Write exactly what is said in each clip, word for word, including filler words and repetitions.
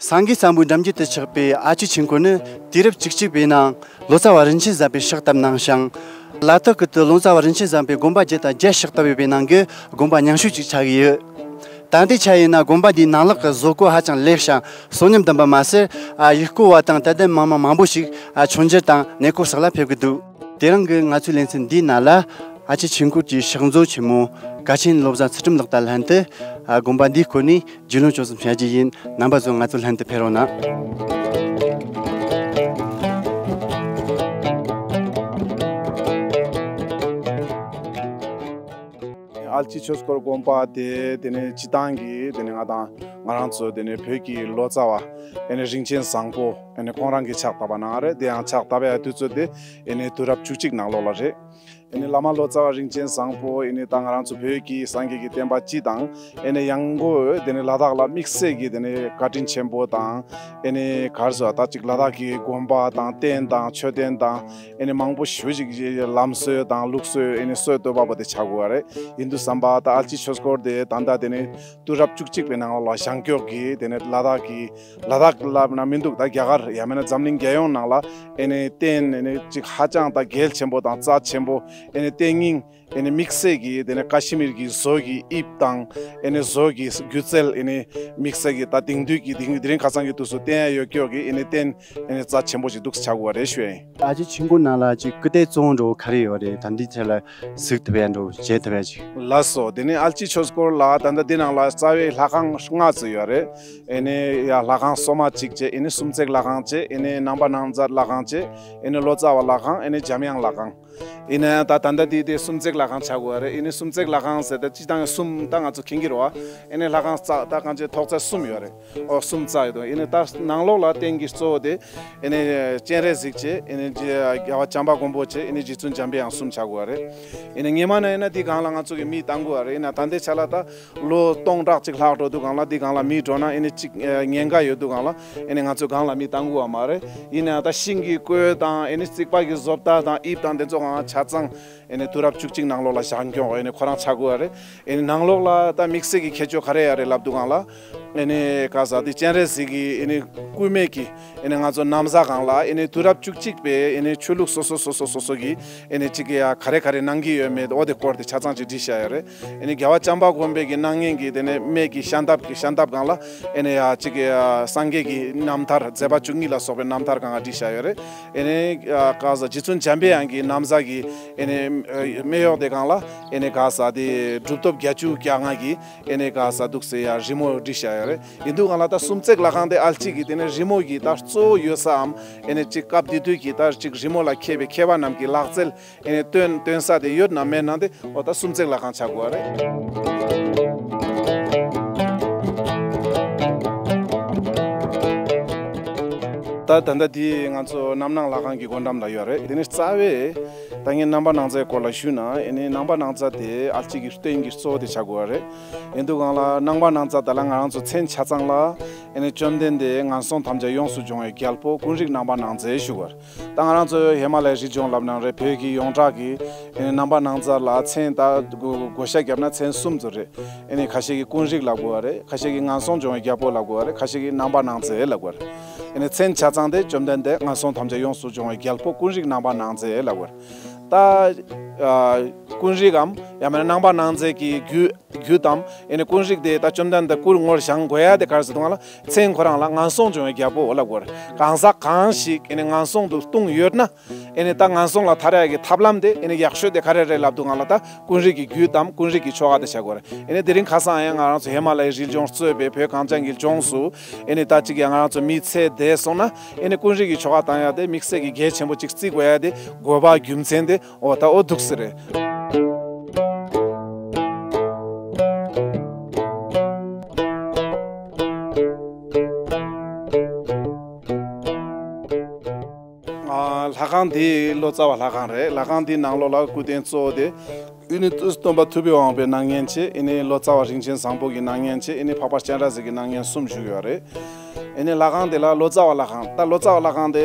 སངས་རྒྱས་བསམ་པའི་འགྲམ་རྒྱུད་དུ་ཆགས་པའི་ཨ་ལྕེ་ཆོས་འཁོར་ནི་དུས་རབས་བཅུ་གཅིག་པའི་ནང་ལོ་ཙཱ་བ་རིན་ཆེན་བཟང་པོས་ཕྱག་བཏབ་གནང་ཞིང་། ལ་དྭགས་ཀྱི་ལོ་ཙཱ་བ་རིན་ཆེན་བཟང་པོས་དགོན་པ་བརྒྱ་དང་བརྒྱད་ཕྱག་བཏབ་ཡོད་པའི་ནང་གི་དགོན་པ་ཉུང་ཤོས་ཅིག་ཆགས་ཡོད། ད་ལྟའི་ཆ་ཡིན་ན་དགོན་པ་འདིའི་ནང་ལོགས་ཀྱི་བཟོ་བཀོད་ཧ་ཅང་ལེགས་ཤིང་གསོན་ཉམས་ལྡན་པ་མ་ཟད། ཡུལ་སྐོར་བ་དང་དད་ལྡན་མི་མང་མང་པོ་ཞིག་མཆོད་མཇལ་དང་གནས་སྐོར་སོགས་ལ་ཕེབས་ཀྱི་འདུག་དེ་རིང་གི་ང་ཚོའི་ལེ་ཚན་འདིའི་ནང་ལ་ཨ་ལྕེ་ཆོས་འཁོར་གྱི་ཕྱག་མཛོད་ཆེན་མོ་དགའ་ཆེན་བློ་བཟང་ཚུལ་ཁྲིམས་ལགས་དང་ལྷན་དུ་དགོན་པ་འདིའི་སྐོར་ནས་རྒྱུས་ལོན་ཅུང་ཙམ་བྱ་རྒྱུ་ཡིན། རྣམ་པ་ཚོ་ང་ཚོ་ལྷན་དུ་ཕེབས་རོགས་གནང་། ཨ་ལྕེ་ཆོས་འཁོར་དགོན་པ་དེ་དེ་ནས་སྤྱི་བཏང་གི་དེ་ནས་ང་དང་ང་རང་ཚོ་དེ་ནས་བོད་ཀྱི་ལོ་ཙཱ་བ་དེ་ནས་རིན་ཆེན་བཟང་པོ་དེ་ནས་ཁོང་རང་གི་ཕྱག་བཏབ་པ་ནང་རེད། དེ་ཡང་ཕྱག་བཏབ་ཡ་དུས་ཚོད་དེ་དེ་ནས་དུས་རབས་བཅུ་གཅིག་ནང་ལོགས་ལ་རེད། ཨེ་ནི་བླ་མ་ལོ་ཙཱ་བ་རིན་ཆེན་བཟང་པོ་ཨེ་ནི་ད་ང་རང་ཚོ་བོད་ཀྱི་སངས་རྒྱས་ཀྱི་བསྟན་པ་སྤྱི་དང་ཨེ་ནི་ཡང་སྒོས་དེ་ནི་ལ་དྭགས་ལ་དམིགས་བསལ་གྱི་དེ་ནི་བཀའ་དྲིན་ཆེན་པོ་དང་ཨེ་ནི་ག་རེ་ཟེར་ད་ཅིག་ལ་དྭགས་ཀྱི་དགོན་པ་དང་རྟེན་དང་མཆོད་རྟེན་དང་ཨེ་ནི་མང་པོ་ཞེ་ཅིག་ལམ་སྲོལ་དང་ལུགས་སྲོལ་ཨེ་ནི་སྲོལ་གཏོད་པ་པོ་དེ་ཆགས་དགོས་པ་རེད། ཡིན་དུས་ཙམ་པ་ད་ཨལ་ཅི་ཆོས་འཁོར་དེ་ད་ལྟ་དེ་ནི་དུས་རབས་བཅུ་གཅིག་པའི་ནང་ལ་བཞེངས་སྐྱོང་གི་དེ་ནི་ལ་དྭགས་ཀྱི་ལ་དྭགས་ལབ་ན་མི་འདུག་ད་རྒྱ་གར་ཡང་མིན་ན་འཛམ་གླིང་རྒྱལ་ཡོངས་ནང་ལ་ཨེ་ནི་རྟེན་ཨེ་ནི་ཅིག་ཧ་ཅང་ད་གལ་ཆེན་པོ་དང་རྩ་ཆེན་པོ་ཨེ་ནི་རྟེན་རྙིང་ཨེ་ནི་དམིགས་བསལ་གྱི་དེ་ནི་ཀ་ཤི་མིར་གྱི་བཟོ་གི་དབྱིབས་དང་ཨེ་ནི་བཟོ་གི་སྒྱུ་རྩལ་ཨེ་ནི་དམིགས་བསལ་གྱི་ད་དེང་དུས་ཀྱི་དེ་དེ་རིང་ཁ་སང་གི་དུས་སུ་བསྟན་ཡ་ཡོད་སྐྱོ་གི་ཨེ་ནི་རྟེན་ཨེ་ནི་རྩ་ཆེན་པོ་ཞིག་འདུག་ཆགས་དགོས་པ་རེད་ཞུ་ཡ་ཡིན། ཨལ་ཅི་ཆོས་འཁོར་ནང་ལ་ཅིག་སྐུ་རྟེན་གཙོ་བོ་འདྲ་བོ་ག་རེ་ཡོད་རེད། ད་འདི་ཐད་ལ་གཟིགས་ཐུབ་ཡ་འདྲ་བོ་བྱེད་ཐུབ་ཡ་ཅིག་ལགས་སོ། དེ་ནི་ཨལ་ཅི་ཆོས་འཁོར་ལ་ད་ལྟ་འདི་ནང་ལ་རྩ་བའི་ལྷ་ཁང་ལྔ་ཙམ་ཡོད་རེད། ཨེ་ནི་ཡ་ལྷ་ཁང་སོ་མ་གཅིག་བྱས་ཨེ་ནི་སུམ་བརྩེགས་ལྷ་ཁང་བྱས་ཨེ་ནི་ནང་པ་སྣང་མཛད་ལྷ་ཁང་བྱས་ཨེ་ནི་ལོ་ཙཱ་བ་ལྷ་ཁང་ཨེ་ནི་འཇམ་དབྱངས་ལྷ་ཁང་། ཨེ་ནི་ད་ད་ལྟ་དེ་དེ་སུམ་བརྩེགས་ལྷ་ཁང་ཆགས་དགོས་རེད། ཨེ་ནི་སུམ་བརྩེགས་ལྷ་ཁང་ཟེར་ཏེ་སྤྱི་བཏང་གསུམ་ད་ང་ཚོ་མཁྱེན་གྱི་རེད་བ། ཨེ་ནི་ལྷ་ཁང་རྩ་ད་གང་ཅི་ཐོག་རྩ་གསུམ་ཡོད་རེད། ཨོ་གསུམ་རྩ་ཡོད་དོ། ཨེ་ནི་ད་ནང་ལོགས་ལ་རྟེན་གྱི་གཙོ་བོ་དེ་ཨེ་ནི་སྤྱན་རས་གཟིགས་བྱས་ཨེ་ནི་རྒྱལ་བ་བྱམས་པ་མགོན་པོ་བྱས་ཨེ་ནི་རྗེ་བཙུན་འཇམ་པའི་དབྱངས་གསུམ་ཆགས་དགོས་རེད། ཨེ་ནི་སྔན་མ་ན་ཨེ་ན་དེ་སྒང་ལ་ང་ཚོ་གི་མི་བཏང་དགོས་རེད། ཨེ་ན་ད་ལྟའི་ཆ་ལ་ད་ལོ་སྟོང་ཕྲག་གཅིག་ལྷག་འགྲོ་དུས་སྒང་ལ་དེ་སྒང་ལ་མི་འགྲོ་ན་ཨེ་ནི་གཅིག་ཉེན་ཁ་ཡོད་དུས་སྒང་ལ་ཨེ་ནི་ང་ཚོ་སྒང་ལ་མི་བཏང་དགོས་བ་མ་རེད། ཡིན་ན་ད་ཤིང་གི་བཀོད་དང་ཨེ་ནི་རྩིག་པ་གི་བཟོ་ལྟ་དང་དབྱིབས་དང་དེ་ཚོ་གང་ཆ་ཚང་ཨེ་ནི་དུས་རབས་བཅུ་གཅིག་ནང་ལོགས་ལ་བཞེངས་སྐྱོང་ཨེ་ནི་ཁོ་རང་ཆགས་དགོས་རེད། ཨེ་ནི་ནང་ལོགས་ལ་ད་དམིགས་བསལ་གྱི་ཁྱད་ཆོས་ག་རེ་ཡོད་རེད་ལབ་དུས་སྒང་ལ། ཨེ་ནི་ག་ས་དེ་སྤྱན་རས་གཟིགས་ཀྱི་ཨེ་ནི་སྐུ་སྨད་ཀྱི་ཨེ་ནི་ང་ཚོ་ན་བཟའ་སྒང་ལ་ཨེ་ནི་དུས་རབས་བཅུ་གཅིག་པའི་ཨེ་ནི་ཆོས་ལུགས་སོ་སོ་སོ་སོ་སོ་སོ་གི་ཨེ་ནི་གཅིག་གི་ཡ་ག་རེ་ག་རེ་གནང་གི་ཡོད་མེད་འོ་དེ་སྐོར་དེ་ཆ་ཚང་ཅིག་བྲིས་བཞག་ཡོད་རེད། ཨེ་ནི་རྒྱལ་བ་བྱམས་པ་མགོན་པོའི་གི་སྣང་བརྙན་གྱི་དེ་ནས་སྨད་ཀྱི་ཤམ་ཐབས་ཀྱི་ཤམ་ཐབས་སྒང་ལ་ཨེ་ནི་ཡ་གཅིག་གི་ཡ་སངས་རྒྱས་ཀྱི་རྣམ་ཐར་མཛད་པ་བཅུ་གཉིས་ལ་སོགས་པའི་རྣམ་ཐར་སྒང་ང་བྲིས་བཞག་ཡོད་རེད། ཨེ་ནི་ཡ་ག་ས་རྗེ་བཙུན་འཇམ་པའི་དབྱངས་ཀྱི་ན་བཟའ་གི་ཨེ་ནི་ཨེ་སྨད་གཡོགས་དེ་སྒང་ལ་ཨེ་ནི་ག་ས་དེ་གྲུབ་ཐོབ་བརྒྱད་ཅུ་གྱ་ལྔ་གི་ཨེ་ནི་ག་ས་འདུག་སེ་ཡ་རི་མོ་བྲིས་བཞག་ཡོད་རེད། ཡིན་དུས་སྒང་ལ་ད་སུམ་བརྩེགས་ལྷ་ཁང་དེ་ཨལ་ཅི་གི་དེ་ནས་རི་མོ་གི་ད་གཙོ་བོ་ཡོད་སའམ་ཨེ་ནི་ཅིག་སྐབས་དེ་དུས་ཀྱི་ད་ཅིག་རི་མོ་ལ་མཁས་པའི་མཁས་པ་རྣམས་ཀྱི་ལག་རྩལ་ཨེ་ནི་སྟོན་སྟོན་ས་དེ་ཡོད་ན་མེད་ན་དེ་འོ་ད་སུམ་བརྩེགས་ལྷ་ཁང་ཆགས་དགོས་རེད། ད་ད་ལྟ་དེ་ང་ཚོ་རྣམ་སྣང་ལྷ་ཁང་གི་སྒོ་འགྲམ་ལ་ཡོད་རེད། དེ་ནས་རྩ་བའི་ད་ངས་རྣམ་པར་སྣང་མཛད་སྐོར་ལ་ཞུས་ན་ཨེ་ནི་རྣམ་པར་སྣང་མཛད་དེ་ཨལ་ཅི་གི་རྟེན་གྱི་གཙོ་བོ་དེ་ཆགས་དགོས་རེད། ཡིན་དུས་སྒང་ལ་རྣམ་པར་སྣང་མཛད་ད་ལ་ང་རང་ཚོ་མཚན་ཆ་ཚང་ལ་ཨེ་ནི་བཅོམ་ལྡན་འདས་ངན་སོང་ཐམས་ཅད་ཡོངས་སུ་སྦྱོང་བའི་རྒྱལ་པོ་ཀུན་རིག་རྣམ་པར་སྣང་མཛད་ཞུ་དགོས་རེད། ད་ང་རང་ཚོ་ཧི་མ་ལ་ཡའི་རི་ལྗོངས་ལབ་ན་རེད། བོད་ཀྱི་ཡོངས་གྲགས་ཀྱི་ཨེ་ནི་རྣམ་པར་སྣང་མཛད་ལ་མཚན་ད་བགོ་བཤའ་བརྒྱབ་ན་མཚན་གསུམ་ཙམ་རེད། ཨེ་ནི་ཁ་ཤས་ཀྱིས་ཀུན་རིག་ལབ་དགོས་པ་རེད། ཁ་ཤས་ཀྱིས་ངན་སོང་སྦྱོང་བའི་རྒྱལ་པོ་ལབ་དགོས་པ་རེད། ཁ་ཤས་ཀྱིས་རྣམ་པར་སྣང་མཛད་ལབ་དགོས་པ་རེད། ཨེ་ནི་མཚན་ཆ་ཚང་དེ་བཅོམ་ལྡན་འདས་ངན་སོང་ཐམས་ཅད་ཡོངས་སུ་སྦྱོང་བའི་རྒྱལ་པོ་ཀུན་རིག་རྣམ་པར་སྣང་མཛད་ལབ་དགོས་པ་རེད། ད་ཨ་ཀུན་རིག་གམ་ཡང་མིན་ན་རྣམ་པར་སྣང་མཛད་ཀྱི་རྒྱུད་རྒྱུད་དམ་ཨེ་ནི་ཀུན་རིག་དེ་ད་བཅོམ་ལྡན་འདས་སྐུ་ངོར་བཞེངས་དགོས་ཡ་དེ་ག་རེ་ཟེར་དུས་སྒང་ལ་མཚན་ཁོ་རང་ལ་ངན་སོང་སྦྱོང་བའི་རྒྱལ་པོ་འོ་ལབ་དགོས་རེད། གང་ཟག་གང་ཞིག་ཨེ་ནི་ངན་སོང་དུ་ལྟུང་ཡོད་ན། ཨེ་ནི་ད་ངན་སོང་ལས་ཐར་ཡ་གི་ཐབས་ལམ་དེ་ཨེ་ནི་ཡག་ཤོས་དེ་ག་རེ་རེད་ལབ་དུས་སྒང་ལ་ད་ཀུན་རིག་གི་རྒྱུད་དམ་ཀུན་རིག་གི་ཆོ་ག་དེ་བྱ་དགོས་རེད། ཨེ་ནི་དེ་རིང་ཁ་སང་ཡང་ང་རང་ཚོ་ཧི་མ་ལ་ཡའི་རི་ལྗོངས་གཙོས་པའི་བོད་གངས་ཅན་གྱི་ལྗོངས་སུ་ཨེ་ནི་ད་ཅིག་ཡང་ང་རང་ཚོ་མི་ཚེ་འདས་སོང་ན་ཨེ་ནི་ཀུན་རིག་གི་ཆོ་ག་བཏང་ཡ་དེ་དམིགས་བསལ་གྱི་གལ་ཆེན་པོ་ཅིག་བརྩི་དགོས་ཡ་དེ་དགོས་པ་རྒྱུ་མཚན་དེ་འོ་ད་འོ་འདུག་སེ་རེད། ཨ་ལྷ་ཁང་ ཁང་འདི་ལོ་ཙཱ་བ་ལྷ་ཁང་རེད། ལྷ་ཁང་འདི་ནང་ལོགས་ལ་སྐུ་རྟེན་གཙོ་བོ་དེ་ཨེ་ནི་སྟོན་པ་ཐུབ་པའི་དབང་པོའི་སྣང་བརྙན་བྱས། ཨེ་ནི་ལོ་ཙཱ་བ་རིན་ཆེན་བཟང་པོ་གི་སྣང་བརྙན་བྱས། ཨེ་ནི་འཕགས་པ་སྤྱན་རས་གཟིགས་ཀྱི་སྣང་བརྙན་གསུམ་བཞུགས་ཡོད་རེད། ཨེ་ནི་ལྷ་ཁང་དེ་ལ་ལོ་ཙཱ་བ་ལྷ་ཁང་། ད་ལོ་ཙཱ་བ་ལྷ་ཁང་དེ་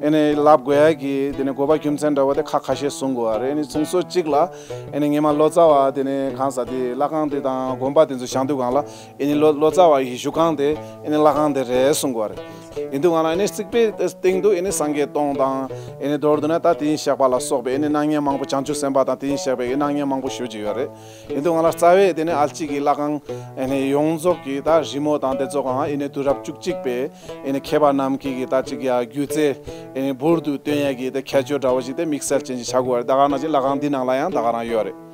ཨེ་ནི་ལབ་དགོས་ཡ་གི་དེ་ནི་དགོས་པ་རྒྱུ་མཚན་འདྲ་བོ་དེ་ཁག་ཁ་ཤས་གསུང་དགོས་པ་རེད། ཨེ་ནི་གསུང་སྲོལ་གཅིག་ལ་ཨེ་ནི་སྔོན་མ་ལོ་ཙཱ་བ་དེ་ནི་གང་ཟག་དེ་ལྷ་ཁང་དེ་དང་དགོན་པ་དེ་ཚོ་བཞེངས་དུས་སྒང་ལ་ཨེ་ནི་ལོ་ལོ་ཙཱ་བ་ཡི་བཞུགས་ཁང་དེ་ཨེ་ནི་ལྷ་ཁང་དེ་རེད་གསུང་དགོས་པ་རེད། ཡིན་དུས་སྒང་ལ་ཨེ་ནི་རྩིག་པའི་སྟེང་དུ་ཨེ་ནི་སངས་རྒྱས་སྟོང་དང་། ཨེ་ནི་མདོར་བསྡུ་ན་ད་དེ་བཞིན་གཤེགས་པ་ལ་སོགས་པའི་ཨེ་ནི་སྣང་བརྙན་མང་པོ། བྱང་ཆུབ་སེམས་དཔའ་དང་དེ་བཞིན་གཤེགས་པའི་ཨེ་ནི་སྣང་བརྙན་མང་པོ་ཞེ་པོ་ཅིག་ཡོད་རེད། ཡིན་དུས་སྒང་ལ་རྩ་བའི་དེ་ནི་ཨལ་ཅི་གི་ལྷ་ཁང་ཨེ་ནི་ཡོངས་རྫོགས་ཀྱི་ད་རི་མོ་དང་དེ་ཚོ་གང་ཨེ་ནི་དུས་རབས་བཅུ་གཅིག་པའི་ཨེ་ནི་མཁས་པ་རྣམས་ཀྱིས་གི་ད་ཅིག་ཡ་སྒྱུ་རྩལ་ཨེ་ནི་འབུར་དུ་བཏོན་ཡ་གི་ད་ཁྱད་ཆོས་འདྲ་བོ་ཞིག་དེ་དམིགས་བསལ་ཅན་ཞིག་ཆགས་དགོས་རེད། ད་ག་ནང་བཞིན་ལྷ་ཁང་འདི་ནང་ལ་ཡང་ད་ག་རང་ཡོད་རེད།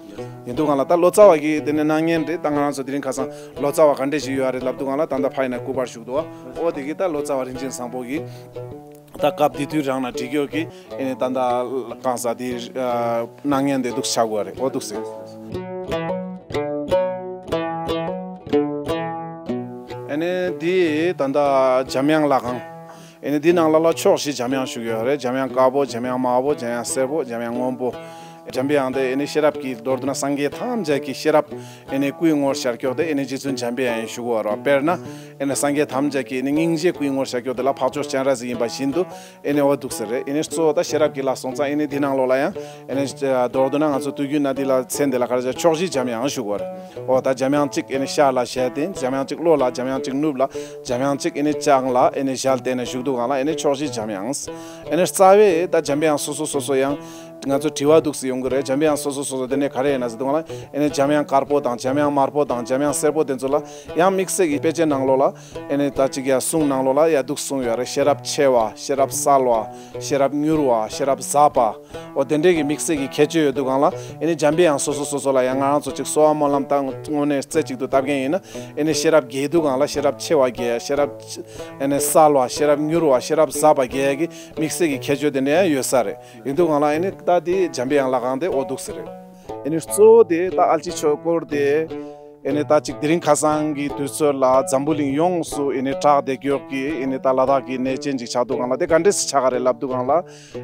ཡིན་དུས་སྒང་ལ་ད་ལོ་ཙཱ་བ་གི་དེ་ནི་སྣང་བརྙན་རེད། ད་ང་རང་ཚོ་དེ་རིང་ཁ་སང་ལོ་ཙཱ་བ་ག་འདྲས་ཞིག་ཡོད་རེད་ལབ་དུས་སྒང་ལ་ད་ལྟ་ཕ་ཡིན་ན་སྐུ་པར་བཞུགས་འདུག་བ། འོ་དེ་གི་ད་ལོ་ཙཱ་བ་རིན་ཆེན་བཟང་པོ་གི་ད་སྐབས་དེ་དུས་རང་ན་བྲིས་ཡོད་གི་ཨེ་ནི་ད་ལྟ་གང་ཟག་དེ་སྣང་བརྙན་དེ་འདུག་ཆགས་དགོས་རེད། འོ་འདུག་སེ། ཨེ་ནི་འདི་ད་ལྟ་འཇམ་དབྱངས་ལྷ་ཁང་། ཨེ་ནི་འདི་ནང་ལ་ལ་ཕྱོགས་བཞི་འཇམ་དབྱངས་བཞུགས་ཡོད་རེད། འཇམ་དབྱངས་དཀར་པོ། འཇམ་དབྱངས་དམར་པོ། འཇམ་དབྱངས་སེར་པོ། འཇམ་དབྱངས་སྔོན་པོ། འཇམ་དབྱངས་དེ་ཨེ་ནི་ཤེས་རབ་ཀྱི་མདོར་བསྡུ་ན་སངས་རྒྱས་ཐམས་ཅད་ཀྱི་ཤེས་རབ་ཨེ་ནི་སྐུའི་ངོར་ཤར་ཀྱོག་དེ་ཨེ་ནི་རྗེ་བཙུན་འཇམ་པའི་དབྱངས་བཞུགས་ཡོད་རེད། དཔེར་ན་ཨེ་ནི་སངས་རྒྱས་ཐམས་ཅད་ཀྱི་ཨེ་ནི་སྙིང་རྗེ་སྐུའི་ངོར་ཤར་ཀྱོག་དེ་ལ་འཕགས་མཆོག་སྤྱན་རས་གཟིགས་ཡིན་པ་བཞིན་དུ་ཨེ་ནི་འོ་འདུག་ཟེར་རེད། ཨེ་ནི་གཙོ་བོ་ད་ཤེས་རབ་ཀྱི་ལྷ་སོང་ཙང་ཨེ་ནི་འདི་ནང་ལོགས་ལ་ཡང་ཨེ་ནི་མདོར་བསྡུ་ན་ང་ཚོ་དུས་རྒྱུན་ན་འདི་ལ་མཚན་འདི་ལ་ག་རེ་ཟེར། ཕྱོགས་བཞི་འཇམ་དབྱངས་བཞུགས་ཡོད་རེད། འོ་ད་འཇམ་དབྱངས་གཅིག་ཨེ་ནི་ཤར་ལ་ཞལ་བསྟན། འཇམ་དབྱངས་གཅིག་ལྷོ་ལ། འཇམ་དབྱངས་གཅིག་ནུབ་ལ། འཇམ་དབྱངས་གཅིག་ཨེ་ནི་བྱང་ལ་ཨེ་ནི་ཞལ་བསྟན་ནས་བཞུགས་འདུག་གང་ལ་ཨེ་ནི་ཕྱོགས་བཞི་འཇམ་དབྱངས། ཨེ་ནི་རྩ་བའི་ད་འཇམ་དབྱངས་སོ་སོ་སོ་སོ་ཡང་ང་ཚོ་དྲི་བ་འདུག་སེ་ཡོང་གི་རེད། འཇམ་དབྱངས་སོ་སོ་སོ་སོ་དེ་ནས་ག་རེ་ཡིན་ན་ཟེར་དུས་སྒང་ལ་ཨེ་ནི་འཇམ་དབྱངས་དཀར་པོ་དང་འཇམ་དབྱངས་དམར་པོ་དང་འཇམ་དབྱངས་སེར་པོ་དེ་ཚོ་ལ་ཡང་དམིགས་བསལ་གྱི་དཔེ་ཆའི་ནང་ལོགས་ལ་ཨེ་ནི་ད་ཅིག་ཡ་གསུང་ནང་ལོགས་ལ་ཡ་འདུག་གསུངས་ཡོད་རེད། ཤེས་རབ་ཆེ་བ། ཤེས་རབ་གསལ་བ། ཤེས་རབ་མྱུར་བ། ཤེས་རབ་ཟབ་པ། འོ་དེ་འདྲའི་གི་དམིགས་བསལ་གྱི་ཁྱད་ཆོས་ཡོད་དུས་སྒང་ལ་ཨེ་ནི་འཇམ་པའི་དབྱངས་སོ་སོ་སོ་སོ་ལ་ཡང་ང་རང་ཚོ་ཅིག་གསོལ་བ་སྨོན་ལམ་བཏང་དངོས་གནས་རྩེ་གཅིག་ཏུ་བཏབ་མཁན་ཡིན་ན་ཨེ་ནི་ཤེས་རབ་རྒྱས་དུས་སྒང་ལ་ཤེས་རབ་ཆེ་བ་རྒྱས། ཤེས་རབ་ཨེ་ནི་གསལ་བ། ཤེས་རབ་མྱུར་བ། ཤེས་རབ་ཟབ་པ་རྒྱས་ཀྱི་དམིགས་བསལ་གྱི་ཁྱད་ཆོས་དེ་འདྲ་ཡང་ཡོད་ས་རེད། ཡིན་དུས་སྒང་ལ་ཨེ་ནི་ད་དེ་འཇམ་པའི་དབྱངས་ལྷ་ཁང་དེ་འོ་འདུག་སེ་རེད། ཨེ་ནི་གཙོ་བོ་དེ་ད་ཨལ་ཅི་ཆོས་འཁོར་དེ་ཨེ་ནི་ད་ཅིག་དེ་རིང་ཁ་སང་གི་དུས་ཚོད་ལ་འཛམ་བུ་གླིང་ཡོངས་སུ་ཨེ་ནི་གྲགས་བསྡད་ཀྱོག་གི་ཨེ་ནི་ད་ལ་དྭགས་ཀྱི་གནས་ཆེན་ཅིག་ཆགས་དུས་སྒང་ལ་དེ་ག་འདྲས་སེ་ཆགས་ཀ་རེད་ལབ་དུས་སྒང་ལ།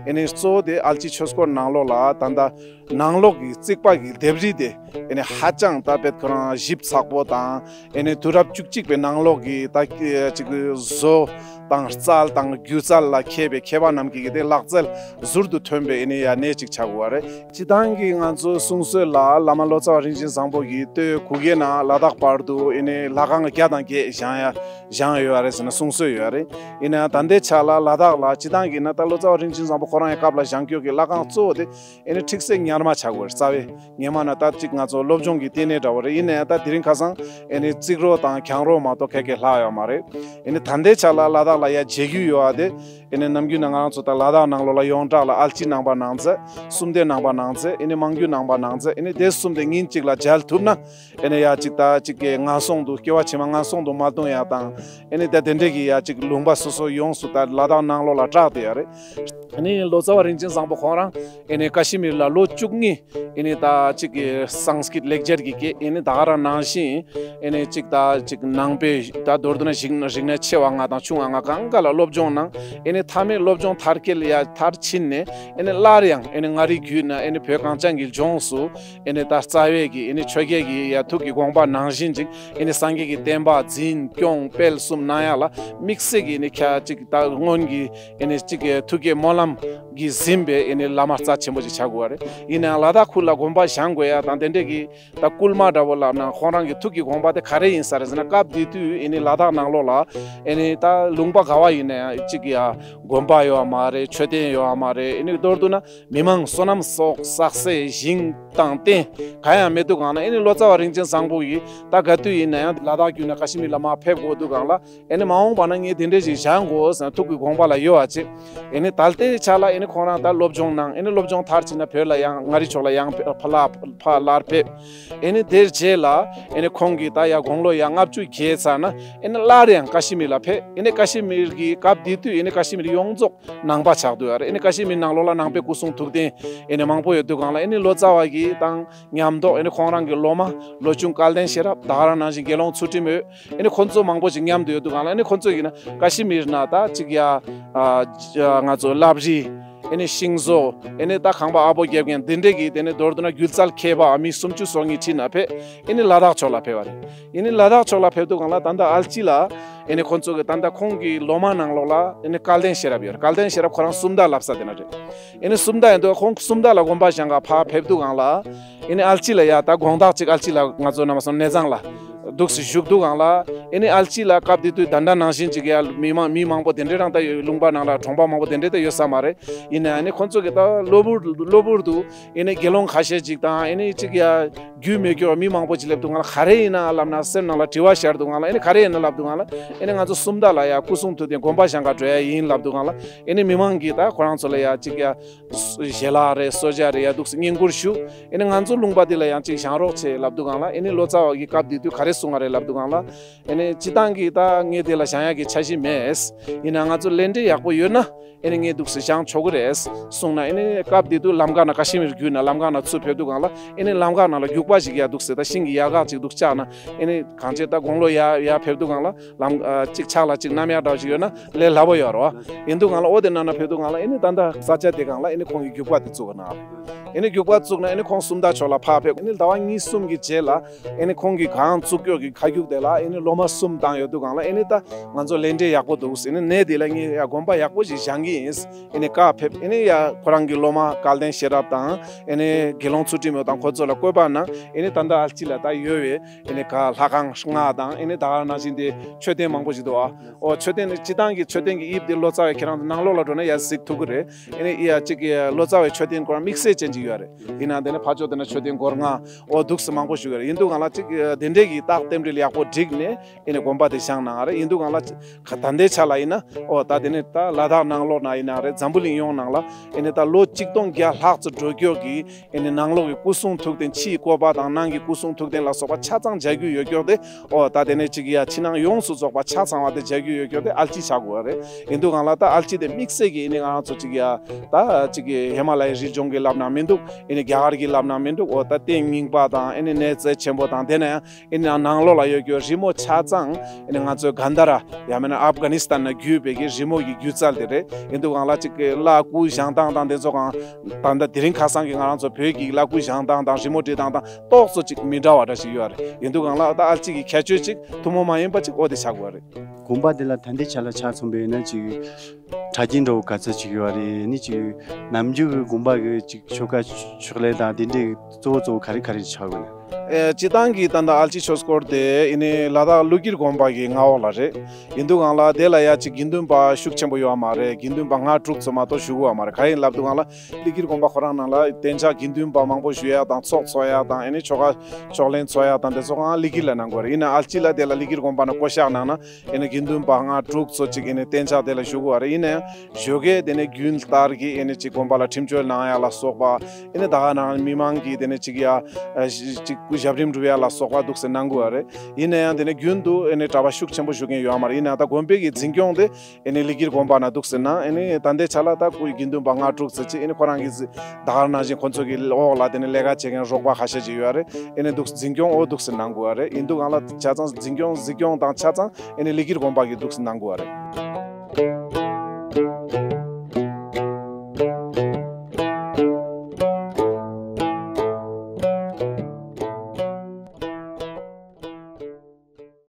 ཨེ་ནི་གཙོ་བོ་དེ་ཨལ་ཅི་ཆོས་འཁོར་ནང་ལོགས་ལ་ད་ལྟ་ནང་ལོགས་ཀྱི་རྩིག་པ་གི་ལྡེབས་རིས་དེ་ཨེ་ནི་ཧ་ཅང་ད་དཔེ་ཁོ་རང་ཞིབ་ཚགས་པོ་དང་། ཨེ་ནི་དུས་རབས་བཅུ་གཅིག་པའི་ནང་ལོགས་ཀྱི་ད་ཅིག་བཟོ་དང་རྩལ་དང་སྒྱུ་རྩལ་ལ་མཁས་པའི་མཁས་པ་རྣམས་ཀྱི་དེ་ལག་རྩལ་ཟུར་དུ་ཐོན་པའི་ཨེ་ནི་ཡ་གནས་ཅིག་ཆགས་ཀྱི་ཡོད་རེད། སྤྱིར་བཏང་གི་ང་ཚོའི་གསུང་སྲོལ་ལ་བླ་མ་ལོ་ཙཱ་བ་རིན་ཆེན་བཟང་པོ་གིས་སྟོད་གུ་གེ་ནས་ལ་དྭགས་བར་དུ་ཨེ་ནི་ལྷ་ཁང་བརྒྱ་དང་བརྒྱད་བཞེངས་ཡ་བཞེངས་ཡོད་རེད་ཟེར་ནས་གསུང་སྲོལ་ཡོད་རེད། ཡིན་ན་ད་ལྟའི་ཆ་ལ་ལ་དྭགས་ལ་སྤྱིར་བཏང་གི་ན་ད་ལོ་ཙཱ་བ་རིན་ཆེན་བཟང་པོ་ཁོ་རང་གི་སྐབས་ལ་བཞེངས་ཀྱོག་གི་ལྷ་ཁང་གཙོ་བོ་དེ་ཨེ་ནི་ཁྲིག་སེ་ཉར་མ་ཆགས་ཀྱི་ཡོད་རེད། རྩ་བའི་ཉེ་མ་ན་ད་ཅིག་ང་ཚོ་སློབ་སྦྱོང་གི་ལྟེ་གནས་འདྲ་བོ་རེད། ཡིན་ན་ཡང་ད་དེ་རིང་ཁ་སང་ཨེ་ནི་རྩིག་རོ་དང་གྱང་རོ་མ་གཏོགས་ཁ་ཁ་ལྷག་ཡོད་མ་རེད། ཨེ་ནི་ད་ལྟའི་ཆ་ལ་ལ་དྭགས་ལ་ཡ་མཇལ་རྒྱུ་ཡོད་ཨ་དེ། ཨེ་ནི་ནམ་རྒྱུན་ན་ང་རང་ཚོ་ད་ལ་དྭགས་ནང་ལོགས་ལ་ཡོངས་གྲགས་ལ་ཨལ་ཅི་ནང་པ་ནང་ཚེ། སུམ་བརྡེ་ནང་པ་ནང་ཚེ། ཨེ་ནི་མང་རྒྱུད་ནང་པ་ནང་ཚེ། ཨེ་ནི་དེ་གསུམ་དེ་ཉིན་གཅིག་ལ་མཇལ་ཐུབ་ན། ཨེ་ནི་ཡ་ཅིག་ད་ཅིག་གི་ངན་སོང་དུ་སྐྱེ་བ་ཕྱི་མ་ངན་སོང་དུ་མ་ལྟུང་ཡ་དང་། ཨེ་ནི་ད་དེ་འདྲས་ཀྱི་ཡ་ཅིག་ལུང་པ་སོ་སོ་ཡོངས་སུ་ད་ལ་དྭགས་ནང་ལོགས་ལ་གྲགས་ཏེ་ཡ་རེད། ཨེ་ནི་ལོ་ཙཱ་བ་རིན་ཆེན་བཟང་པོ་ཁོང་རང་ཨེ་ནི་ཀ་ཤི་མིར་ལ་ལོ་བཅུ་གཉིས་ཨེ་ནི་ད་ཅིག་གི་སཾ་སྐྲྀཏ་ལེགས་སྦྱར་གྱི་སྐད་ཨེ་ནི་ད་ག་རང་ནང་བཞིན་ཨེ་ནི་ཅིག་ད་ཅིག་ནང་པའི་ད་མདོར་བསྡུ་ན་རིག་རིག་གནས་ཆེ་བ་ལྔ་དང་ཆུང་བ་ལྔ་གང་ག་ལ་སློབ་སྦྱོང་གནང་། ཨེ་ནི་མཐའ་མའི་སློབ་སྦྱོང་མཐར་འཁྱོལ་ཡ་མཐར་ཕྱིན་ནས་ཨེ་ནི་སླར་ཡང་ཨེ་ནི་མངའ་རིས་བརྒྱུད་ནས་ཨེ་ནི་བོད་གངས་ཅན་གྱི་ལྗོངས་སུ་ཨེ་ནི་ད་རྩ་བའི་གི་ཨེ་ནི་ཆོས་རྒྱལ་གྱི་ཡ་ཐུགས་ཀྱི་དགོངས་པ་ནང་བཞིན་ཅིག་ཨེ་ནི་སངས་རྒྱས་ཀྱི་བསྟན་པ་འཛིན་སྐྱོང་སྤེལ་གསུམ་གནང་ཡ་ལ་དམིགས་བསལ་གྱི་ཨེ་ནི་ཁ་ཅིག་ད་སྔོན་གྱི་ཨེ་ནི་ཅིག་གི་ཐུགས་བསྐྱེད་སྨོན་ལམ་གྱིས་ཟིན་པའི་ཨེ་ནི་བླ་མ་རྩ་ཆེན་པོ་ཅིག་ཆགས་དགོས་པ་རེད། ཡིན་ནའང་ལ་དྭགས་ཁུལ་ལ་དགོན་པ་བཞེངས་དགོས་ཡ་དང་དེ་འདྲས་ཀྱི་ད་སྐུལ་མ་འདྲ་བོ་ལབ་ན་ཁོང་རང་གི་ཐུགས་ཀྱི་དགོངས་པ་དེ་ག་རེ་ཡིན་ས་རེད་ཟེར་ན། སྐབས་དེ་དུས་ཨེ་ནི་ལ་དྭགས་ནང་ལོགས་ལ་ཨེ་ནི་ད་ལུང་པ་ག་བ་ཡིན་ན་ཡང་ཅིག་ཡ་དགོན་པ་ཡོད་མ་རེད། མཆོད་རྟེན་ཡོད་མ་རེད། ཨེ་ནི་མདོར་བསྡུ་ན་མི་མང་བསོད་ནམས་སོགས་བསགས་སའི་ཞིང་དང་རྟེན་གང་ཡང་མེད་དུས་སྒང་ལ་ཨེ་ནི་ལོ་ཙཱ་བ་རིན་ཆེན་བཟང་པོ་ཡིས་ད་ག་དུས་ཡིན་ན་ཡང་ལ་དྭགས་བརྒྱུད་ནས་ཀ་ཤི་མིར་ལ་མར་ཕེབས་དགོས་དུས་སྒང་ལ། ཨེ་ནི་མ་འོངས་པ་ན་ངས་དེ་འདྲས་ཞིག་བཞེངས་དགོས་ཟེར་ཐུགས་ཀྱི་དགོངས་པ་ལ་ཡོད་པ་ཅིག་ཨེ་ནི་ད་ལྟའི་ཆ་ལ་ཨེ་ནི་ཁོང་རང་ད་སློབ་སྦྱོང་གནང་། ཨེ་ནི་སློབ་སྦྱོང་མཐར་ཕྱིན་ན་བོད་ལ་ཡང་མངའ་རིས་ཕྱོགས་ལ་ཡང་ཕ་ལ་ཕ་སླར་ཕེབས། ཨེ་ནི་དེར་རྗེས་ལ་ཨེ་ནི་ཁོང་གིས་ད་ཡ་དགུང་ལོ་ཡ་ལྔ་བཅུ་བརྒལ་ཚར་ན་ཨེ་ནི་སླར་ཡང་ཀ་ཤི་མིར་ལ་ཕེབས། ཨེ་ནི་ཀ་ཤི་མིར་གྱི་སྐབས་དེ་དུས་ཨེ་ནི་ཀ་ཤི་མིར་ཡོངས་རྫོགས་ནང་པ་ཆགས་འདུག་ཡ་རེད། ཨེ་ནི་ཀ་ཤི་མིར་ནང་ལོགས་ལ་ནང་པའི་སྐུ་གསུང་ཐུགས་རྟེན་ཨེ་ནི་མང་པོ་ཡོད་དུས་སྒང་ལ་ཨེ་ནི་ལོ་ཙཱ་བ་གི་དང་མཉམ་དུ་ཨེ་ནི་ཁོང་རང་གི་སློབ་མ་ལོ་ཆུང་སྐལ་ལྡན་ཤེས་རབ་ད་ག་རང་ནང་བཞིན་དགེ་སློང་ཚུལ་ཁྲིམས་འོད། ཨེ་ནི་ཁོང་ཚོ་མང་པོ་ཞིག་མཉམ་དུ་ཡོད་དུས་སྒང་ལ་ཨེ་ནི་ཁོང་ཚོ་ཡིན་ན་ཀ་ཤི་མིར་ན་ད་ཅིག་ཡ་ཨ་ང་ཚོ་ལྷ་བྲིས་ ཨེ་ནི་ཤིང་བཟོ། ཨེ་ནི་ད་ཁང་པ་ཨ་བོ་རྒྱབ་མཁན་དེ་འདྲས་ཀྱི་དེ་ནི་མདོར་བསྡུ་ན་སྒྱུ་རྩལ་མཁས་པ་མི་སུམ་ཅུ་སོ་གཉིས་ཁྲིད་ན་ཕེབས། ཨེ་ནི་ལ་དྭགས་ཕྱོགས་ལ་ཕེབས་པ་རེད། ཨེ་ནི་ལ་དྭགས་ཕྱོགས་ལ་ཕེབས་དུས་སྒང་ལ་ད་ལྟ་ཨལ་ཅི་ལ། ཨེ་ནི་ཁོང་ཚོ་གི་ད་ལྟ་ཁོང་གི་སློབ་མ་ནང་ལོགས་ལ་ཨེ་ནི་སྐལ་ལྡན་ཤེས་རབ་ཡོད་རེད། སྐལ་ལྡན་ཤེས་རབ་ཁོ་རང་སུམ་མདའ་བསླབ་ས་དེ་ན་རེད། ཨེ་ནི་སུམ་མདའ་ཡིན་དུས་ཁོང་སུམ་མདའ་ལ་དགོན་པ་བཞེངས་ག་ཕར་ཕེབས་དུས་སྒང་ལ། ཨེ་ནི་ཨལ་ཅི་ལ་ཡ་ད་དགོང་དག་ཅིག་ཨལ་ཅི་ལ་ང་ཚོ་ནམ་སོང་གནས་ཚང་ལ་འདུག་སེ་བཞུགས་དུས་སྒང་ལ། ཨེ་ནི་ཨལ་ཅི་ལ་སྐབས་དེ་དུས་ད་ལྟ་ནང་བཞིན་ཅིག་ཡ་མི་མང་མི་མང་པོ་དེ་འདྲས་རང་ད་ལུང་པ་ནང་ལ་གྲོང་པ་མང་པོ་དེ་འདྲས་ད་ཡོད་ས་མ་རེད། ཡིན་ན་ཨེ་ནི་ཁོང་ཚོ་གི་ད་གློ་བུར་གློ་བུར་དུ་ཨེ་ནི་དགེ་སློང་ཁ་ཤས་ཅིག་དང་ཨེ་ནི་ཅིག་ཡ་རྒྱུས་མེད་སྐྱོ་མི་མང་པོ་ཅིག་སླེབས་དུས་སྒང་ལ་ག་རེ་ཡིན་ན་ལབ་ན་སེམས་ནང་ལ་དྲི་བ་ཤར་དུས་སྒང་ལ། ཨེ་ནི་ག་རེ་ཡིན་ན་ལབ་དུས་སྒང་ལ། ཨེ་ནི་ང་ཚོ་སུམ་མདའ་ལ་ཡ་སྐུ་གསུང་ཐུགས་རྟེན་དགོན་པ་བཞེངས་ག་འགྲོ་ཡ་ཡིན་ལབ་དུས་སྒང་ལ། ཨེ་ནི་མི་མང་གིས་ད་ཁོ་རང་ཚོ་ལ་ཡ་ཅིག་ཡ་ཞལ་ལག་རེད། གསོལ་ཇ་རེད། ཡ་འདུག་སེ་བསྙེན་བཀུར་ཞུ། ཨེ་ནི་ང་ཚོ་ལུང་པ་འདི་ལ་ཡང་ཅིག་བཞེངས་རོགས་བྱེད་ལབ་དུས་སྒང་ལ། ཨེ་ནི་ལོ་ཙཱ་བ་གིས་སྐབས་དེ་དུས་ག་རེ་གསུངས་པ་རེད་ལབ་དུས་སྒང་ལ། ཨེ་ནི་སྤྱིར་བཏང་གི་ད་ངས་དེ་ལ་བཞེངས་ཡ་གི་འཆར་གཞི་མེད། ཡིན་ན་ང་ཚོ་ལས་འབྲེལ་ཡག་པོ་ཡོད་ན། ཨེ་ནི་ངས་འདུག་སེ་བཞེངས་ཆོག་གི་རེད་གསུངས་ན། ཨེ་ནི་སྐབས་དེ་དུས་ལམ་ཁ་ནང་ཀ་ཤི་མིར་བརྒྱུད་ནས་ལམ་ཁ་ནང་ཚུར་ཕེབས་དུས་སྒང་ལ། ཨེ་ནི་ལམ་ཁ་ནང་ལ་རྒྱུག་པ་ཞིག་ཡ་འདུག་སེ་ད་ཤིང་གི་ཡལ་ག་ཅིག་འདུག་བཅག་ན། ཨེ་ནི་གང་ཅི་ད་དགུང་ལོ་ཡ་ཡ་ཕེབས་དུས་སྒང་ལ་ལམ་ཨ་ཅིག་ཕྱག་ལ་ཅིག་བསྣམས་ཡ་འདྲ་ཞིག་ཡོད་ན་ལས་སླ་པོ་ཡོད་རེད་བ། ཡིན་དུས་སྒང་ལ་འོ་དེ་ནང་ན་ཕེབས་དུས་སྒང་ལ། ཨེ་ནི་ད་ལྟ་ས་ཆ་དེ་སྒང་ལ་ཨེ་ནི་ཁོང་གིས་རྒྱུག་པ་དེ་བཙུགས་ག་ནང་། ཨེ་ནི་རྒྱུག་པ་བཙུགས་ན་ཨེ་ནི་ཁོང་སུམ་མདའ་ཕྱོགས་ལ་ཕར་ཕེབས། ཨེ་ནི་ཟླ་བ་གཉིས་གསུམ་གྱི་རྗེས་ལ་ཨེ་ནི་ཁོང་གིས་གང་བཙུགས་ཀྱོག་གི་ཁ་རྒྱུག་དེ་ལ་ཨེ་ནི་སློབ་མ་གསུམ་བཏང་ཡོད་དུས་སྒང་ལ། ཨེ་ནི་ད་ང་ཚོ་ལས་འབྲེལ་ཡག་པོ་འདུག། ཨེ་ནི་གནས་དེ་ལ་ངས་ཡ་དགོན་པ་ཡག་པོ་ཞིག་བཞེངས་ཀྱི་ཡིན། ཨེ་ནི་ཀ་ཕེབས། ཨེ་ནི་ཡ་ཁོ་རང་གི་སློབ་མ་སྐལ་ལྡན་ཤེས་རབ་དང་ཨེ་ནི་དགེ་སློང་ཚུལ་ཁྲིམས་ཡོད་དང་ཁོ་ཚོ་ལ་བཀོད་པ་གནང་། ཨེ་ནི་ད་ལྟ་ཨལ་ཅི་ལ་ད་ཡོད་པའི་ཨེ་ནི་ག་ལྷ་ཁང་ལྔ་དང་། ཨེ་ནི་ད་ག་ནང་བཞིན་དེ་མཆོད་རྟེན་མང་པོ་ཞིག་འདུག་ཨ། འོ་མཆོད་རྟེན་སྤྱིར་བཏང་གི་མཆོད་རྟེན་གྱི་དབྱིབས་དེ་ལོ་ཙཱ་བའི་ཁྱེད་རང་ཚོ་ནང་ལོགས་ལ་འགྲོ་ན་ཡ་གཟིགས་ཐུབ་ཀྱི་རེད། ཨེ་ནི་ཡ་གཅིག་གི་ལོ་ཙཱ་བའི་མཆོད་རྟེན་སྐོར་དམིགས་བསལ་ཅན་ཅིག་ཡོད་རེད། ཡིན་ན་དེ་ནི་ཕར་ཕྱོགས་དེ་ན་མཆོད་རྟེན་སྒོར་ལྔ་འོ་འདུག་སེ་མང་པོ་ཞིག་ཡོད་རེད། ཡིན་དུས་སྒང་ལ་གཅིག་དེ་འདྲས་ཀྱི་རྟགས་རྟེན་འབྲེལ་ཡག་པོ་བསྒྲིགས་ནས་ཨེ་ནི་དགོན་པ་དེ་བཞེངས་གནང་ང་རེད། ཡིན་དུས་སྒང་ལ་ད་ལྟའི་ཆ་ལ་ཡིན་ན་འོ་ད་དེ་ནི་ད་ལ་དྭགས་ནང་ལོགས་ན་ཡིན་ན་རེད། འཛམ་བུ་གླིང་ཡོངས་ནང་ལ་ཨེ་ནི་ད་ལོ་གཅིག་སྟོང་བརྒྱ་ལྷག་ཙམ་འགྲོ་ཀྱོག་གི་ཨེ་ནི་ནང་ལོགས་ཀྱི་སྐུ་གསུང་ཐུགས་རྟེན། ཕྱིའི་བཀོད་པ་དང་ནང་གི་སྐུ་གསུང་ཐུགས་རྟེན་ལ་སོགས་པ་ཆ་ཚང་མཇལ་རྒྱུ་ཡོད་ཀྱོག་དེ། འོ་ད་དེ་ནས་ཅིག་ཡ་ཕྱི་ནང་ཡོངས་སུ་རྫོགས་པ་ཆ་ཚང་བ་དེ་མཇལ་རྒྱུ་ཡོད་ཀྱོག་དེ་ཨལ་ཅི་ཆགས་དགོས་རེད། ཡིན་དུས་སྒང་ལ་ད་ཨལ་ཅི་དེ་དམིགས་བསལ་གྱི་ཨེ་ནི་ང་རང་ཚོ་ཅིག་ཡ་ད་ཅིག་ཧི་མ་ལ་ཡའི་རི་ལྗོངས་ཀྱི་ལབ་ན་མི་འདུག། ཨེ་ནི་རྒྱ་གར་གྱི་ལབ་ན་མི་འདུག། འོ་ད་རྟེན་རྙིང་པ་དང་ཨེ་ནི་གནས་རྩ་ཆེན་པོ་དང་། དེ་ནས་ཡང་ཨེ་ནི་ནང་ལོགས་ལ་ཡོད་ཀྱོག་རི་མོ་ཆ་ཚང་ཨེ་ནི་ང་ཚོའི་གན་དྷ་ར་ཡང་མིན་ན་ཨབ་གྷ་ནི་སི་ཐན་ན་བརྒྱུད་པའི་གི་རི་མོ་གི་སྒྱུ་རྩལ་དེ་རེད། ཡིན་དུས་སྒང་ལ་ཅིག་ལྷ་སྐུ་བཞེངས་སྟངས་དང་དེ་ཚོ་གང་ད་ལྟ་དེ་རིང་ཁ་སང་གི་ང་རང་ཚོ་བོད་ཀྱི་ལྷ་སྐུ་བཞེངས་སྟངས་དང་རི་མོ་བྲིས་སྟངས་དང་ཏོག་ཙམ་ཅིག་མི་འདྲ་བ་འདྲ་ཞིག་ཡོད་རེད། ཡིན་དུས་སྒང་ལ་ད་ཨལ་ཅི་གི་ཁྱད་ཆོས་ཅིག་ཐུན་མོང་མ་ཡིན་པ་ཅིག་འོ་དེ་ཆགས་དགོས་རེད། དགོན་པ་དེ་ལ་ད་ལྟའི་ཆ་ལ་ཆ་མཚོན་པ་ཡིན་ན་ཅིག་གྲྭ་རྒྱུན་འདྲ་བོ་ག་ཚོད་ཅིག་ཡོད་རེད། ཨེ་ནི་ཅིག་ནམ་རྒྱུན་གྱི་དགོན་པ་གི་ཅིག་ཆོ་ག་ཕྱག་ལེན་དང་དེ་འདྲའི་གཙོ་བོ་གཙོ་བོ་ག་རེ་ག་རེ་ཆགས་ཡོད་ན། ཨེ་སྤྱིར་བཏང་གི་ད་ལྟ་ཨལ་ཅི་ཆོས་སྐོར་དེ་ཨེ་ནི་ལ་དྭགས་ཀླུ་འཁྱིལ་དགོན་པ་གི་མངའ་འོག་ལ་རེད། ཡིན་དུས་སྒང་ལ་དེ་ལ་ཡ་ཅིག་དགེ་འདུན་པ་ཤུགས་ཆེན་པོ་ཡོད་མ་རེད། དགེ་འདུན་པ་ལྔ་དྲུག་ཙམ་མ་གཏོགས་བཞུགས་ཡོད་མ་རེད། གང་ཡིན་ལབ་དུས་སྒང་ལ་ཀླུ་འཁྱིལ་དགོན་པ་ཁོ་རང་ནང་ལ་གཏན་འཇགས་དགེ་འདུན་པ་མང་པོ་བཞུགས་ཡ་དང་ཚོགས་འཚོགས་ཡ་དང་ཨེ་ནི་ཆོ་ག་ཕྱག་ལེན་འཚོགས་ཡ་དང་དེ་ཚོ་གང་ཀླུ་འཁྱིལ་ལ་གནང་དགོས་རེད། ཡིན་ན་ཨལ་ཅི་ལ་དེ་ལ་ཀླུ་འཁྱིལ་དགོན་པ་ནང་བསྐོ་བཞག་གནང་ན་ཨེ་ནི་དགེ་འདུན་པ་ལྔ་དྲུག་ཙམ་ཅིག་ཨེ་ནི་གཏན་འཇགས་དེ་ལ་བཞུགས་དགོས་རེད། ཡིན་ན་ཡང་ཞོགས་ཀས་དེ་ནས་རྒྱུན་ལྟར་གྱི་ཨེ་ནི་ཅིག་དགོན་པ་ལ་ཁྲིམས་གཅོད་གནང་ཡ་ལ་སོགས་པ། ཨེ་ནི་ད་ག་ནང་མི་མང་གིས་དེ་ནས་ཅིག་ཡ་ཨ་ཅིག་སྐུ་ཞབས་རིམ་སྒྲུབ་ཡ་ལ་སོགས་པ་འདུག་སེ་གནང་དགོས་རེད། ཡིན་ན་ཡང་དེ་ནས་རྒྱུན་དུ་ཨེ་ནི་གྲྭ་པ་ཤུགས་ཆེན་པོ་བཞུགས་མཁན་ཡོད་མ་རེད། ཡིན་ན་ད་དགོན་པའི་གི་འཛིན་སྐྱོང་དེ་ཨེ་ནི་ཀླུ་འཁྱིལ་དགོན་པ་ན་འདུག་སེ་གནང་། ཨེ་ནི་ད་ལྟའི་ཆ་ལ་ད་སྐུ་དགེ་འདུན་པ་ལྔ་དྲུག་ཙམ་ཅིག་ཨེ་ནི་ཁོ་རང་གི་ད་ག་ནང་བཞིན་ཁོ་ཚོ་གི་འོག་ལ་དེ་ནས་ལས་ཀ་བྱེད་མཁན་རོགས་པ་ཁ་ཤས་ཅིག་ཡོད་རེད། ཨེ་ནི་འདུག་འཛིན་སྐྱོང་འོ་འདུག་སེ་གནང་དགོས་རེད། ཡིན་དུས་སྒང་ལ་ཆ་ཚང་འཛིན་སྐྱོང་འཛིན་སྐྱོང་དང་ཆ་ཚང་ཨེ་ནི་ཀླུ་འཁྱིལ་དགོན་པ་གི་འདུག་སེ་གནང་དགོས་རེད།